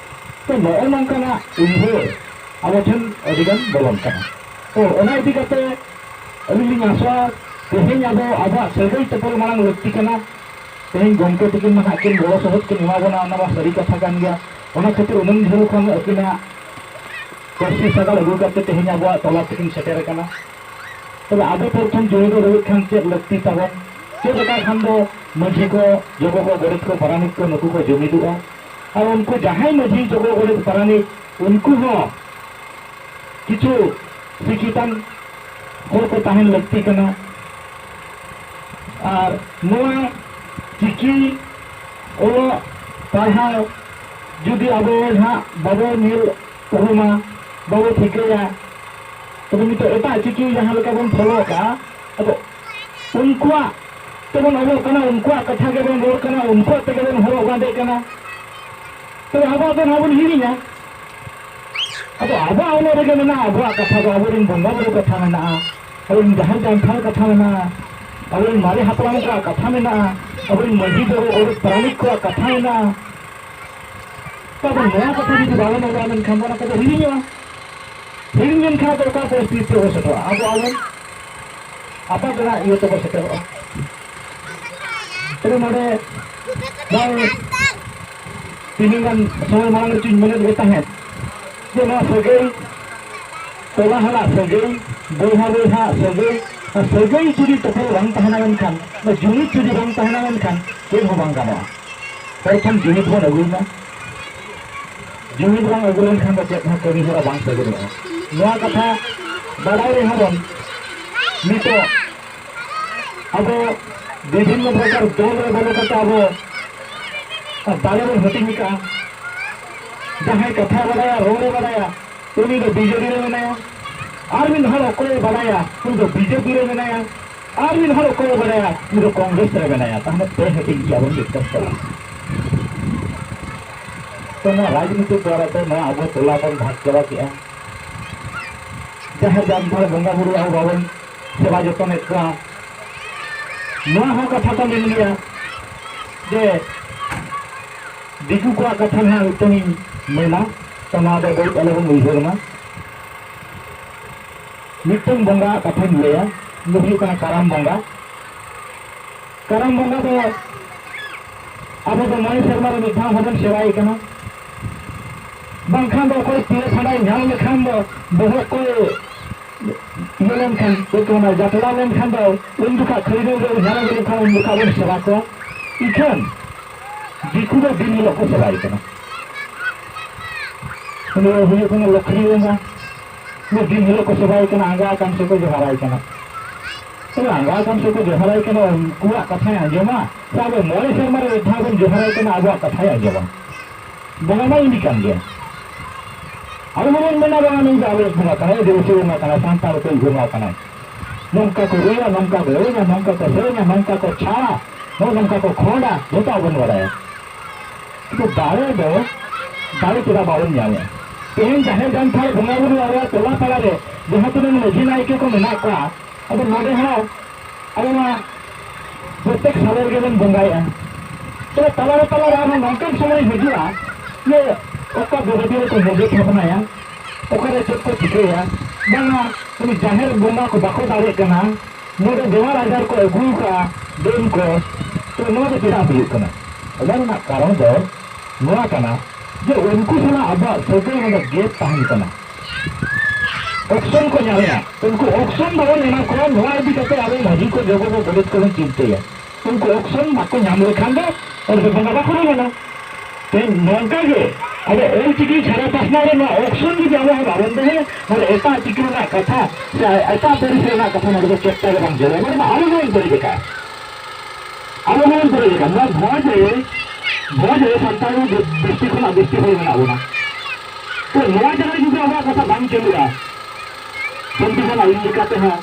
ᱛᱚ ᱱᱚᱜᱼᱚ ᱱᱚᱝᱠᱟᱱᱟᱜ ᱩᱭᱦᱟᱹᱨ ᱟᱵᱚ ᱴᱷᱮᱱ ᱟᱹᱰᱤᱜᱟᱱ ᱵᱚᱞᱚᱱ ᱠᱟᱱᱟ᱾ ᱛᱚ ᱚᱱᱟ ᱤᱫᱤ ᱠᱟᱛᱮ ᱟᱹᱞᱤᱧ ᱞᱤᱧ ᱟᱥᱚᱜᱼᱟ, ᱛᱮᱦᱮᱧ ᱟᱵᱚ ᱟᱵᱚᱣᱟᱜ ᱥᱟᱹᱜᱟᱹᱭ ᱛᱚᱯᱚᱞ ᱢᱟᱲᱟᱝ ᱞᱟᱹᱠᱛᱤ ᱠᱟᱱᱟ᱾ ᱛᱮᱦᱮᱧ ᱜᱚᱢᱠᱮ ᱛᱟᱹᱠᱤᱱ ᱢᱟ ᱱᱟᱦᱟᱜ ᱠᱤᱱ ᱜᱚᱲᱚ ᱥᱚᱦᱚᱫ ᱠᱤᱱ ᱮᱢᱟ ᱵᱚᱱᱟ, ᱚᱱᱟ ᱢᱟ ᱥᱟᱹᱨᱤ ᱠᱟᱛᱷᱟ ᱠᱟᱱ ᱜᱮᱭᱟ᱾ ᱚᱱᱟ ᱠᱷᱟᱹᱛᱤᱨ ᱩᱱᱟᱹᱝ ᱡᱷᱟᱹᱞ ᱠᱷᱚᱱ ᱟᱹᱠᱤᱱᱟᱜ ᱯᱟᱹᱨᱥᱤ ᱥᱟᱜᱟᱲ ᱟᱹᱜᱩ ᱠᱟᱛᱮ ᱛᱮᱦᱮᱧ ᱟᱵᱚᱣᱟᱜ ᱴᱚᱞᱟ ᱛᱮᱠᱤᱱ ᱥᱮᱴᱮᱨ ᱟᱠᱟᱱᱟ᱾ ᱛᱚᱵᱮ ᱟᱵᱚ ᱯᱨᱚᱛᱷᱚᱢ ᱡᱩᱢᱤᱫᱚᱜ ᱞᱟᱹᱜᱤᱫ ᱠᱷᱟᱱ ᱪᱮᱫ ᱞᱟᱹᱠᱛᱤ ᱛᱟᱵᱚᱱ? ᱪᱮᱫ ᱞᱮᱠᱟ ᱠᱷᱟᱱ ᱫᱚ ᱢᱟᱹᱡᱷᱤ ᱠᱚ, ᱡᱚᱜᱚ ᱠᱚ, ᱜᱚᱰᱮᱛ ᱠᱚ, ᱯᱟᱨᱟᱱᱤᱠ ᱠᱚ ᱱᱩᱠᱩ ᱠᱚ ᱡᱩᱢᱤᱫᱚᱜᱼᱟ? ᱟᱨ ᱩᱱᱠᱩ ᱡᱟᱦᱟᱸᱭ ᱢᱟᱹᱡᱷᱤ, ᱡᱚᱜᱚ, ᱜᱚᱰᱮᱛ, ᱯᱟᱨᱟᱱᱤᱠ, ᱩᱱᱠᱩ ᱦᱚᱸ ᱠᱤᱪᱷᱩ ᱥᱤᱠᱷᱤᱛᱟᱱ ᱦᱚᱲ ᱠᱚ ᱛᱟᱦᱮᱱ ᱞᱟᱹᱠᱛᱤ ᱠᱟᱱᱟ᱾ ᱟᱨ ᱱᱚᱣᱟ ᱪᱤᱠᱤ ᱚᱞᱚᱜ ᱯᱟᱲᱦᱟᱣ ᱡᱩᱫᱤ ᱟᱵᱚ ᱱᱟᱦᱟᱜ ᱵᱟᱵᱚ ᱧᱮᱞ ᱩᱨᱩᱢᱟ, ᱵᱟᱵᱚ ᱴᱷᱤᱠᱟᱹᱭᱟ, ᱛᱚᱵᱮ ᱱᱤᱛᱚᱜ ᱮᱴᱟᱜ ᱪᱤᱠᱤ ᱡᱟᱦᱟᱸ ᱞᱮᱠᱟ ᱵᱚᱱ ᱯᱷᱚᱞᱳ ᱟᱠᱟᱫᱼᱟ, ᱟᱫᱚ ᱩᱱᱠᱩᱣᱟᱜ ᱛᱮᱵᱚᱱ ᱚᱞᱚᱜ ᱠᱟᱱᱟ, ᱩᱱᱠᱩᱣᱟᱜ ᱠᱟᱛᱷᱟ ᱜᱮᱵᱚᱱ ᱨᱚᱲ ᱠᱟᱱᱟ, ᱩᱱᱠᱩᱣᱟᱜ ᱛᱮᱜᱮ ᱵᱚᱱ ᱦᱚᱨᱚᱜ ᱵᱟᱸᱫᱮᱜ ᱠᱟᱱᱟ᱾ ᱛᱚᱵᱮ ᱟᱵᱚᱣᱟᱜ ᱫᱚ ᱱᱚᱣᱟ ᱵᱚᱱ ᱦᱤᱲᱤᱧᱟ᱾ ᱟᱫᱚ ᱟᱵᱚᱣᱟᱜ ᱚᱞᱚᱜ ᱨᱮᱜᱮ ᱢᱮᱱᱟᱜᱼᱟ, ᱟᱵᱚᱣᱟᱜ ᱠᱟᱛᱷᱟ ᱫᱚ, ᱟᱵᱚᱨᱮᱱ ᱵᱚᱸᱜᱟ ᱵᱩᱨᱩ ᱠᱟᱛᱷᱟ ᱢᱮᱱᱟᱜᱼᱟ, ᱟᱵᱚᱨᱮᱱ ᱡᱟᱦᱮᱨ ᱡᱟᱱᱛᱷᱟᱲ ᱠᱟᱛᱷᱟ ᱢᱮᱱᱟᱜᱼᱟ, ᱟᱵᱚᱨᱮᱱ ᱢᱟᱨᱮ ᱦᱟᱯᱲᱟᱢ ᱠᱚᱣᱟᱜ ᱠᱟᱛᱷᱟ ᱢᱮᱱᱟᱜᱼᱟ, ᱟᱵᱚᱨᱮᱱ ᱢᱟᱹᱡᱷᱤ ᱵᱟᱵᱟ, ᱜᱚᱰᱮᱛ ᱯᱟᱨᱟᱱᱤᱠ ᱠᱚᱣᱟᱜ ᱠᱟᱛᱷᱟ ᱢᱮᱱᱟᱜᱼᱟ᱾ ᱛᱚ ᱟᱵᱚ ᱱᱚᱣᱟ ᱠᱟᱛᱷᱟ ᱡᱩᱫᱤ ᱵᱟᱵᱚᱱ ᱚᱞᱟ, ᱢᱮᱱᱠᱷᱟᱱ ᱚᱱᱟ ᱠᱚᱫᱚ ᱦᱤᱲᱤᱧᱚᱜᱼᱟ᱾ ᱦᱤᱲᱤᱧ ᱞᱮᱱᱠᱷᱟᱱ ᱫᱚ ᱚᱠᱟ ᱯᱚᱨᱤᱥᱛᱷᱤᱛᱤ ᱨᱮᱵᱚ ᱥᱮᱴᱮᱨᱚᱜᱼᱟ? ᱟᱵᱚ ᱟᱵᱚ ᱟᱯᱟᱛ ᱨᱮᱱᱟᱜ ᱤᱭᱟᱹ ᱛᱮᱵᱚ ᱥᱮᱴᱮᱨᱚᱜᱼᱟ᱾ ᱛᱚᱵᱮ ᱱᱚᱰᱮ ᱱᱚᱜᱼᱚᱭ ᱛᱤᱱᱟᱹᱜ ᱜᱟᱱ ᱥᱚᱢᱚᱭ ᱢᱟᱲᱟᱝ ᱨᱮᱪᱚᱧ ᱢᱮᱱᱮᱫ ᱜᱮ ᱛᱟᱦᱮᱸᱫ ᱡᱮ ᱱᱚᱣᱟ ᱥᱟᱹᱜᱟᱹᱭ, ᱴᱚᱞᱟ ᱦᱟᱞᱟ ᱥᱟᱹᱜᱟᱹᱭ, ᱵᱚᱭᱦᱟ ᱵᱚᱭᱦᱟ ᱥᱟᱹᱜᱟᱹᱭ, ᱟᱨ ᱥᱟᱹᱜᱟᱹᱭ ᱡᱩᱫᱤ ᱛᱚᱯᱚᱞ ᱵᱟᱝ ᱛᱟᱦᱮᱱᱟ ᱢᱮᱱᱠᱷᱟᱱ, ᱚᱱᱟ ᱡᱩᱢᱤᱫ ᱡᱩᱫᱤ ᱵᱟᱝ ᱛᱟᱦᱮᱱᱟ ᱢᱮᱱᱠᱷᱟᱱ ᱪᱮᱫ ᱦᱚᱸ ᱵᱟᱝ ᱜᱟᱱᱚᱜᱼᱟ᱾ ᱯᱨᱚᱛᱷᱚᱢ ᱡᱩᱢᱤᱫ ᱵᱚᱱ ᱟᱹᱜᱩᱭ ᱢᱟ᱾ ᱡᱩᱢᱤᱫ ᱵᱟᱝ ᱟᱹᱜᱩ ᱞᱮᱱᱠᱷᱟᱱ ᱫᱚ ᱪᱮᱫ ᱦᱚᱸ ᱠᱟᱹᱢᱤ ᱦᱚᱨᱟ ᱵᱟᱝ ᱥᱟᱹᱜᱩᱱᱚᱜᱼᱟ᱾ ᱱᱚᱣᱟ ᱠᱟᱛᱷᱟ ᱵᱟᱲᱟᱭ ᱨᱮᱦᱚᱸ ᱵᱚᱱ ᱱᱤᱛᱚᱜ ᱟᱵᱚ ᱵᱤᱵᱷᱤᱱᱱᱚ ᱯᱨᱚᱠᱟᱨ ᱫᱚᱞ ᱨᱮ ᱵᱚᱞᱚ ᱠᱟᱛᱮ ᱟᱵᱚ ᱫᱟᱲᱮ ᱵᱚᱱ ᱦᱟᱹᱴᱤᱧ ᱟᱠᱟᱫᱼᱟ᱾ ᱡᱟᱦᱟᱸᱭ ᱠᱟᱛᱷᱟ ᱵᱟᱲᱟᱭᱟ, ᱨᱚᱲᱮ ᱵᱟᱲᱟᱭᱟ, ᱩᱱᱤ ᱫᱚ ᱵᱤᱡᱮᱯᱤ ᱨᱮ ᱢᱮᱱᱟᱭᱟ᱾ ᱟᱨ ᱢᱤᱫ ᱦᱚᱲ ᱚᱠᱚᱭᱮ ᱵᱟᱲᱟᱭᱟ, ᱩᱱᱤ ᱫᱚ ᱵᱤᱡᱮᱯᱤ ᱨᱮ ᱢᱮᱱᱟᱭᱟ᱾ ᱟᱨ ᱢᱤᱫ ᱦᱚᱲ ᱚᱠᱚᱭᱮ ᱵᱟᱲᱟᱭᱟ, ᱩᱱᱤ ᱫᱚ ᱠᱚᱝᱜᱨᱮᱥ ᱨᱮ ᱢᱮᱱᱟᱭᱟ᱾ ᱛᱟᱦᱞᱮ ᱯᱮ ᱦᱟᱹᱴᱤᱧ ᱠᱮᱜᱼᱟ ᱵᱚᱱ ᱪᱮᱫ ᱠᱟᱱ ᱛᱟᱵᱚᱱᱟ? ᱛᱚ ᱱᱚᱣᱟ ᱨᱟᱡᱽᱱᱤᱛᱤ ᱫᱣᱟᱨᱟ ᱛᱮ ᱱᱚᱣᱟ ᱟᱵᱚ ᱴᱚᱞᱟ ᱵᱚᱱ ᱵᱷᱟᱜᱽ ᱪᱟᱵᱟ ᱠᱮᱜᱼᱟ᱾ ᱡᱟᱦᱮᱨ ᱡᱟᱱᱛᱷᱟᱲ ᱵᱚᱸᱜᱟ ᱵᱩᱨᱩ ᱟᱵᱚ ᱵᱟᱵᱚᱱ ᱥᱮᱵᱟ ᱡᱚᱛᱚᱱᱮᱫ ᱠᱚᱣᱟ᱾ ᱱᱚᱣᱟ ᱦᱚᱸ ᱠᱟᱛᱷᱟ ᱠᱚ ᱢᱮᱱ ᱜᱮᱭᱟ ᱡᱮ ᱫᱤᱠᱩ ᱠᱚᱣᱟᱜ ᱠᱟᱛᱷᱟ ᱱᱟᱦᱟᱜ ᱢᱤᱫᱴᱟᱝ ᱤᱧ ᱢᱮᱱᱟ, ᱛᱚ ᱱᱚᱣᱟ ᱫᱚ ᱵᱟᱹᱲᱤᱡ ᱟᱞᱚᱵᱚᱱ ᱩᱭᱦᱟᱹᱨ ᱢᱟ᱾ ᱢᱤᱫᱴᱟᱝ ᱵᱚᱸᱜᱟ ᱠᱟᱛᱷᱟᱧ ᱞᱟᱹᱭᱟ, ᱩᱱᱤ ᱫᱚ ᱦᱩᱭᱩᱜ ᱠᱟᱱᱟ ᱠᱟᱨᱟᱢ ᱵᱚᱸᱜᱟ᱾ ᱠᱟᱨᱟᱢ ᱵᱚᱸᱜᱟ ᱫᱚ ᱟᱵᱚ ᱫᱚ ᱢᱚᱬᱮ ᱥᱮᱨᱢᱟ ᱨᱮ ᱢᱤᱫ ᱫᱷᱟᱣ ᱦᱚᱸᱵᱚᱱ ᱥᱮᱵᱟᱭᱮ ᱠᱟᱱᱟ᱾ ᱵᱟᱝᱠᱷᱟᱱ ᱫᱚ ᱚᱠᱚᱭ ᱯᱤᱭᱟᱹ ᱥᱟᱸᱰᱟᱭ ᱧᱟᱢ ᱞᱮᱠᱷᱟᱱ ᱫᱚ ᱵᱚᱦᱚᱜ ᱠᱚ ᱤᱭᱟᱹ ᱞᱮᱱᱠᱷᱟᱱ, ᱪᱮᱫ ᱠᱚ ᱢᱮᱱᱟ, ᱡᱟᱛᱨᱟ ᱞᱮᱱᱠᱷᱟᱱ ᱫᱚ ᱩᱱ ᱡᱚᱠᱷᱟᱜ ᱠᱷᱟᱹᱞᱤ ᱫᱚ ᱧᱟᱢ ᱟᱹᱜᱩ ᱞᱮᱠᱷᱟᱱ ᱩᱱ ᱡᱚᱠᱷᱟᱜ ᱵᱚᱱ ᱥᱮᱵᱟ ᱠᱚᱣᱟ᱾ ᱤᱠᱷᱟᱹᱱ ᱫᱤᱠᱩ ᱫᱚ ᱫᱤᱱ ᱦᱤᱞᱳᱜ ᱠᱚ ᱥᱮᱵᱟᱭ ᱠᱟᱱᱟ᱾ ᱩᱱᱤ ᱫᱚ ᱦᱩᱭᱩᱜ ᱠᱟᱱᱟ ᱞᱚᱠᱠᱷᱤ ᱵᱚᱸᱜᱟ᱾ ᱩᱱᱤ ᱫᱤᱱ ᱦᱤᱞᱳᱜ ᱠᱚ ᱥᱮᱵᱟᱭ ᱠᱟᱱᱟ, ᱟᱸᱜᱟ ᱟᱠᱟᱱ ᱥᱮᱠᱚ ᱡᱚᱦᱟᱨᱟᱭ ᱠᱟᱱᱟ᱾ ᱛᱚᱵᱮ ᱟᱸᱜᱟ ᱟᱠᱟᱱ ᱥᱮᱠᱚ ᱡᱚᱦᱟᱨᱟᱭ ᱠᱟᱱᱟ, ᱩᱱᱠᱩᱣᱟᱜ ᱠᱟᱛᱷᱟᱭ ᱟᱸᱡᱚᱢᱟ ᱥᱮ ᱟᱵᱚ ᱢᱚᱬᱮ ᱥᱮᱨᱢᱟ ᱨᱮ ᱢᱤᱫ ᱫᱷᱟᱣ ᱵᱚᱱ ᱡᱚᱦᱟᱨᱟᱭ ᱠᱟᱱᱟ, ᱟᱵᱚᱣᱟᱜ ᱠᱟᱛᱷᱟᱭ ᱟᱸᱡᱚᱢᱟ? ᱵᱚᱸᱜᱟ ᱢᱟ ᱤᱫᱤ ᱠᱟᱱ ᱜᱮᱭᱟ᱾ ᱟᱵᱚ ᱦᱚᱸᱵᱚᱱ ᱢᱮᱱᱟ, "ᱵᱟᱝᱟ, ᱱᱩᱭ ᱫᱚ ᱟᱵᱚᱭᱤᱡ ᱵᱚᱸᱜᱟ ᱠᱟᱱᱟᱭ, ᱟᱹᱫᱤᱵᱟᱹᱥᱤ ᱵᱚᱸᱜᱟ ᱠᱟᱱᱟᱭ, ᱥᱟᱱᱛᱟᱲ ᱠᱚᱭᱤᱡ ᱵᱚᱸᱜᱟ ᱠᱟᱱᱟᱭ᱾ ᱱᱚᱝᱠᱟ ᱠᱚ ᱨᱩᱭᱟ, ᱱᱚᱝᱠᱟ ᱠᱚ ᱮᱱᱮᱡᱟ, ᱱᱚᱝᱠᱟ ᱠᱚ ᱥᱮᱨᱮᱧᱟ, ᱱᱚᱝᱠᱟ ᱠᱚ ᱪᱷᱟᱲᱟ, ᱱᱚᱜᱼᱚ ᱱᱚᱝᱠᱟ ᱠᱚ ᱠᱷᱚᱸᱰᱟ", ᱡᱚᱛᱚᱣᱟᱜ ᱵᱚᱱ ᱵᱟᱲᱟᱭᱟ᱾ ᱠᱤᱱᱛᱩ ᱫᱟᱲᱮ ᱫᱚ, ᱫᱟᱲᱮ ᱪᱮᱫᱟᱜ ᱵᱟᱵᱚᱱ ᱧᱟᱢᱮᱫᱼᱟ? ᱛᱮᱦᱮᱧ ᱡᱟᱦᱮᱨ ᱡᱟᱱᱛᱷᱟᱲ ᱵᱚᱸᱜᱟ ᱵᱩᱨᱩ ᱟᱵᱚᱣᱟᱜ ᱴᱚᱞᱟ ᱯᱟᱲᱟ ᱨᱮ ᱡᱟᱦᱟᱸ ᱛᱤᱱᱟᱹᱜ ᱢᱟᱹᱡᱷᱤ ᱱᱟᱭᱠᱮ ᱠᱚ ᱢᱮᱱᱟᱜ ᱠᱚᱣᱟ, ᱟᱫᱚ ᱱᱚᱰᱮ ᱦᱚᱸ ᱟᱵᱚ ᱢᱟ ᱯᱨᱚᱛᱮᱠ ᱥᱟᱞᱮ ᱨᱮᱜᱮ ᱵᱚᱱ ᱵᱚᱸᱜᱟᱭᱮᱫᱼᱟ᱾ ᱛᱚᱵᱮ ᱛᱟᱞᱟᱨᱮ ᱛᱟᱞᱟᱨᱮ ᱟᱨᱦᱚᱸ ᱱᱚᱝᱠᱟᱱ ᱥᱚᱢᱚᱭ ᱦᱤᱡᱩᱜᱼᱟ ᱡᱮ ᱚᱠᱟ ᱫᱮᱵᱟᱹᱫᱤ ᱨᱮᱠᱚ ᱢᱩᱨᱜᱟᱹ ᱛᱷᱟᱯᱱᱟᱭᱟ, ᱚᱠᱟᱨᱮ ᱪᱮᱫ ᱠᱚ ᱪᱤᱠᱟᱹᱭᱟ? ᱵᱟᱝᱟ, ᱩᱱᱤ ᱡᱟᱦᱮᱨ ᱵᱚᱸᱜᱟ ᱠᱚ ᱵᱟᱠᱚ ᱫᱟᱲᱮᱭᱟᱜ ᱠᱟᱱᱟ, ᱱᱚᱰᱮ ᱵᱮᱣᱦᱟᱨ ᱟᱡᱟᱨ ᱠᱚ ᱟᱹᱜᱩ ᱠᱟᱜᱼᱟ, ᱰᱟᱹᱱ ᱠᱚ᱾ ᱛᱚ ᱱᱚᱣᱟ ᱫᱚ ᱪᱮᱫᱟᱜ ᱦᱩᱭᱩᱜ ᱠᱟᱱᱟ? ᱚᱱᱟ ᱨᱮᱱᱟᱜ ᱠᱟᱨᱚᱱ ᱫᱚ ᱱᱚᱣᱟ ᱠᱟᱱᱟ ᱡᱮ ᱩᱱᱠᱩ ᱥᱟᱞᱟᱜ ᱟᱵᱚᱣᱟᱜ ᱥᱟᱹᱜᱟᱹᱭ ᱱᱚᱰᱮ ᱜᱮᱯ ᱛᱟᱦᱮᱱ ᱠᱟᱱᱟ᱾ ᱚᱯᱥᱚᱱ ᱠᱚ ᱧᱟᱢᱮᱜᱼᱟ, ᱩᱱᱠᱩ ᱚᱯᱥᱚᱱ ᱵᱟᱵᱚᱱ ᱮᱢᱟ ᱠᱚᱣᱟ᱾ ᱱᱚᱣᱟ ᱤᱫᱤ ᱠᱟᱛᱮ ᱟᱵᱚ ᱢᱟᱹᱡᱷᱤ ᱠᱚ, ᱡᱚᱜᱚ ᱠᱚ, ᱜᱚᱰᱮᱛ ᱠᱚᱵᱚᱱ ᱪᱤᱱᱛᱟᱹᱭᱟ᱾ ᱩᱱᱠᱩ ᱚᱯᱥᱚᱱ ᱵᱟᱠᱚ ᱧᱟᱢ ᱞᱮᱠᱷᱟᱱ ᱫᱚ ᱚᱸᱰᱮ ᱫᱚ ᱵᱚᱸᱜᱟ ᱵᱟᱠᱚ ᱵᱚᱞᱚᱱᱟ᱾ ᱛᱮ ᱱᱚᱝᱠᱟ ᱜᱮ ᱟᱵᱚ ᱚᱞᱪᱤᱠᱤ ᱪᱷᱟᱨᱟ ᱯᱟᱥᱱᱟᱣ ᱨᱮ ᱱᱚᱣᱟ ᱚᱯᱥᱚᱱ ᱡᱩᱫᱤ ᱟᱵᱚ ᱦᱚᱸ ᱵᱟᱵᱚᱱ ᱫᱚᱦᱚᱭᱟ, ᱛᱟᱦᱞᱮ ᱮᱴᱟᱜ ᱪᱤᱠᱤ ᱨᱮᱱᱟᱜ ᱠᱟᱛᱷᱟ ᱥᱮ ᱮᱴᱟᱜ ᱯᱟᱹᱨᱤᱥ ᱨᱮᱱᱟᱜ ᱠᱟᱛᱷᱟ ᱱᱚᱰᱮ ᱫᱚ ᱪᱮᱫ ᱛᱮᱜᱮ ᱵᱟᱝ ᱪᱟᱞᱟᱜᱼᱟ᱾ ᱱᱚᱰᱮ ᱫᱚ ᱟᱵᱚ ᱜᱮᱵᱚᱱ ᱵᱟᱹᱲᱤᱡ ᱟᱠᱟᱫᱼᱟ, ᱟᱵᱚ ᱜᱮᱵᱚᱱ ᱵᱟᱹᱲᱤᱡ ᱟᱠᱟᱫᱼᱟ᱾ ᱱᱚᱣᱟ ᱵᱷᱚᱡᱽ ᱨᱮ, ᱵᱷᱚᱡᱽ ᱨᱮ ᱥᱟᱱᱛᱟᱲ ᱫᱚ ᱡᱟᱹᱥᱛᱤ ᱠᱷᱚᱱᱟᱜ ᱡᱟᱹᱥᱛᱤ ᱦᱚᱲ ᱢᱮᱱᱟᱜ ᱵᱚᱱᱟ᱾ ᱛᱚ ᱱᱚᱣᱟ ᱡᱟᱭᱜᱟ ᱨᱮ ᱡᱩᱫᱤ ᱟᱵᱚᱣᱟᱜ ᱠᱟᱛᱷᱟ ᱵᱟᱝ ᱪᱟᱹᱞᱩᱜᱼᱟ, ᱥᱟᱱᱛᱤ ᱠᱷᱚᱱ ᱟᱹᱭᱤᱱ ᱞᱮᱠᱟᱛᱮ ᱦᱚᱸ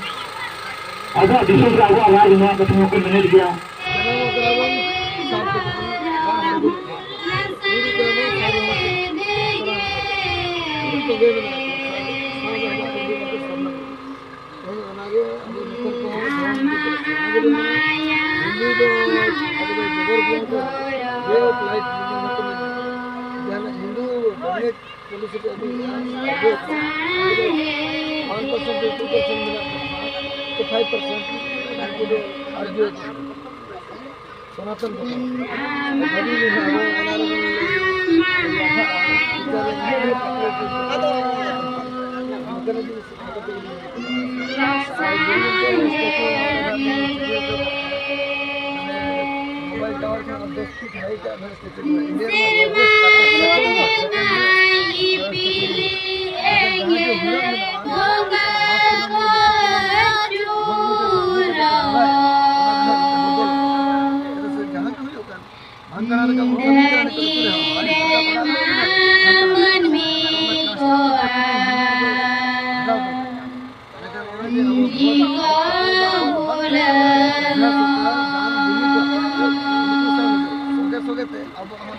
ᱟᱵᱚᱣᱟᱜ ᱫᱤᱥᱚᱢ ᱨᱮ ᱟᱵᱚᱣᱟᱜ ᱨᱟᱡᱽ ᱱᱚᱣᱟ ᱠᱟᱛᱷᱟ ᱦᱚᱸᱠᱚ ᱢᱮᱱᱮᱫ ᱜᱮᱭᱟ᱾ ᱦᱳᱭ, ᱚᱱᱟᱜᱮ ᱟᱵᱚ ᱱᱤᱛᱚᱜ ᱠᱚ ᱦᱚᱸ ᱫᱷᱚᱨᱚᱢ ᱤᱫᱤ ᱠᱟᱛᱮ ᱚᱱᱟ ᱜᱮᱵᱚᱱ ᱢᱮᱱᱟ, ᱦᱤᱱᱫᱩ ᱫᱚ ᱟᱵᱚ ᱫᱚ ᱡᱚᱵᱚᱨ ᱜᱮᱭᱟ ᱠᱚ, way of life ᱡᱟᱦᱟᱸ ᱠᱚ ᱢᱮᱱᱟ, ᱡᱟᱦᱟᱸ ᱦᱤᱱᱫᱩ ᱰᱚᱢᱤᱱᱮᱴ ᱯᱚᱞᱤᱥᱤ ᱠᱚ ᱟᱹᱜᱩᱭᱮᱫᱼᱟ, ᱟᱵᱚ ᱫᱚ one percent ᱨᱮ two percent ᱢᱮᱱᱟᱜ ᱵᱚᱱᱟ, ᱛᱚ five percent ᱩᱱᱠᱩ ᱫᱚ ᱟᱨᱡᱚ ᱠᱚ᱾ ᱥᱚᱱᱟᱛᱚᱱ ᱫᱷᱚᱨᱢᱚ᱾ ᱟᱹᱰᱤ ᱫᱤᱱ ᱟᱵᱚ ᱚᱱᱟ ᱨᱮᱵᱚᱱ ᱞᱟᱦᱟᱜᱼᱟ᱾ ᱟᱫᱚ ᱱᱚᱝᱠᱟᱱᱟᱜ ᱡᱤᱱᱤᱥ ᱢᱳᱵᱟᱭᱤᱞ ᱴᱟᱣᱟᱨ ᱠᱷᱚᱱ ᱵᱮᱥ ᱴᱷᱤᱠ ᱦᱟᱭ ᱠᱟᱜ ᱵᱷᱟᱭ ᱥᱴᱮᱥᱚᱱ ᱨᱮ ᱤᱱᱰᱤᱭᱟ ᱨᱮᱱᱟᱜ ᱞᱟᱨᱡᱮᱥᱴ ᱠᱟᱴᱟ ᱥᱴᱮᱥᱚᱱ ᱨᱮ ᱡᱟᱦᱟᱸ ᱜᱮ ᱦᱩᱭᱩᱜ ᱢᱮᱱᱟᱜᱼᱟ, ᱚᱱᱟ ᱠᱚ ᱥᱟᱱᱟᱢ ᱠᱚ ᱪᱮᱫᱟᱜ ᱥᱮ ᱡᱟᱦᱟᱸ ᱜᱮ ᱦᱩᱭᱩᱜ ᱠᱟᱱ, ᱵᱟᱝ ᱠᱟᱱᱟ ᱞᱮᱠᱟ ᱵᱚᱱ ᱠᱟᱹᱢᱤ ᱠᱟᱱᱟ ᱱᱤᱛᱚᱜ ᱥᱠᱩᱞ ᱨᱮᱦᱚᱸ᱾ ᱟᱨ ᱱᱤᱛᱚᱜ ᱫᱚ ᱯᱟᱲᱦᱟᱣ ᱫᱚ ᱢᱮᱱᱟᱜ ᱜᱮᱭᱟ, ᱢᱮᱱᱠᱷᱟᱱ ᱚᱱᱟ ᱠᱚ ᱪᱟᱥ ᱠᱟᱛᱮ ᱠᱟᱹᱢᱤ ᱫᱚ ᱵᱷᱟᱜᱟᱣ ᱫᱚ᱾ ᱢᱮᱱᱠᱷᱟᱱ ᱚᱱᱟ ᱡᱮ ᱟᱵᱚ ᱵᱷᱚᱡᱽ ᱥᱚᱸᱜᱮ ᱥᱚᱸᱜᱮ ᱛᱮ ᱟᱵᱚ ᱦᱚᱸ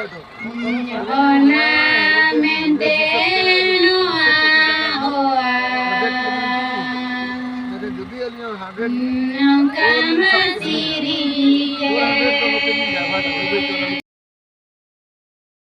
ᱚᱱᱟ